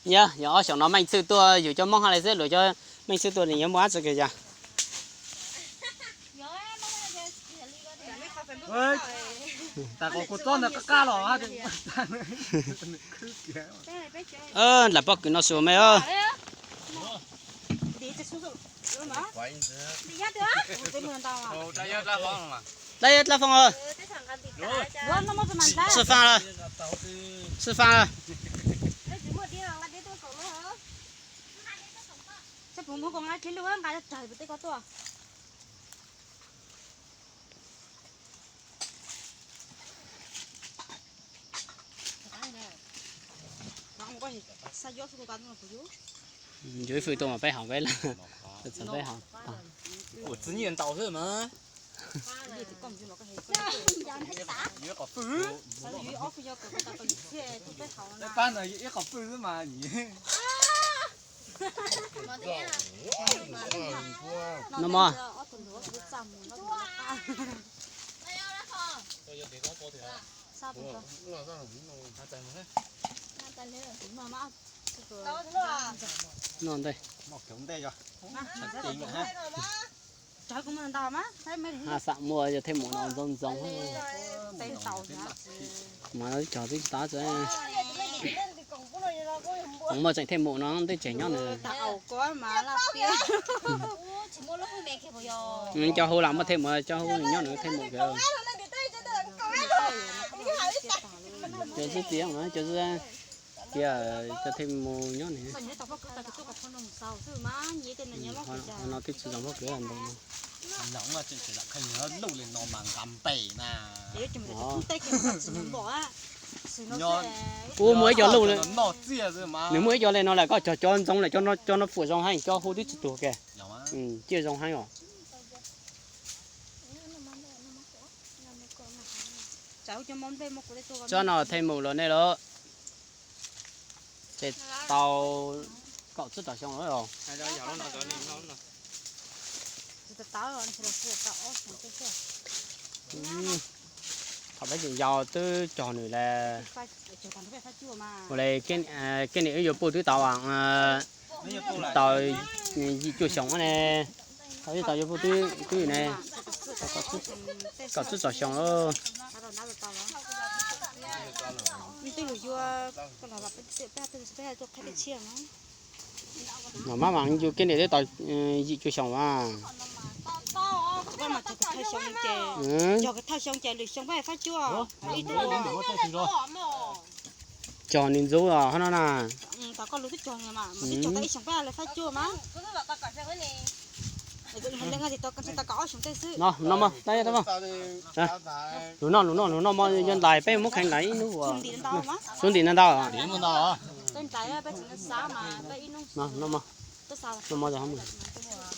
Yog, yog ob xyoos no Meej Txwj tuaj, yus cov Hmoob hab li xwb, luag cov Meej Txwj tuaj nws yuav muaj dab tsi kiag yog. Lam pob kws no xwb me. Dlab yog dlab fooj. Xwb faaj lawm. Xwb faaj lawm. Yuav ib fwj tuaj mas peb haus peb lawm. Peb haus. Ua txwv nyiaj ntau xwb mas. Pab no ib qhov pwj xwb mas. No mog. No ntej. Ha xam muaj yog thej mum no ntxoov ntxoov. Mas cog twb tsis tau txawm. Muaj tseem thej mum no ntej tseem nyob nws. Cov hu lam muaj thej mum, cov hu nyob nws thej mum. Cov xwb tias, cov xwb tias cov thej mum nyob nws. No twb tsis zoo pob kws ntau no. Ua muaj ib co loj, nws muaj ib co li no lawm, koj cog cov ntxoov lawm, cov no fuam zoo heev, cov hu twb tsis tuag kiag. Ciaj zoo heev os. Tsob no thej mum los nej los. Ces tau kaum tsib rau xyoo lawm. Thaum peb tseem yau twb cog nws las. Ua li, kev niam wb yuav puj twb tau, tau yim cuaj xyoos ne. Tau twb tau yuav puj twb ne, kaum tsib rau xyoo lawm. Mas mab mas yus kev niam twb tau yim cuaj xyoos mas. Cog nws ntxub os hov no na. No, no, lus no, lus no, lus no mas yog ntais peb muab kheev ntais ib hnub. Xub ntim ntau ntau. No, no, no mas.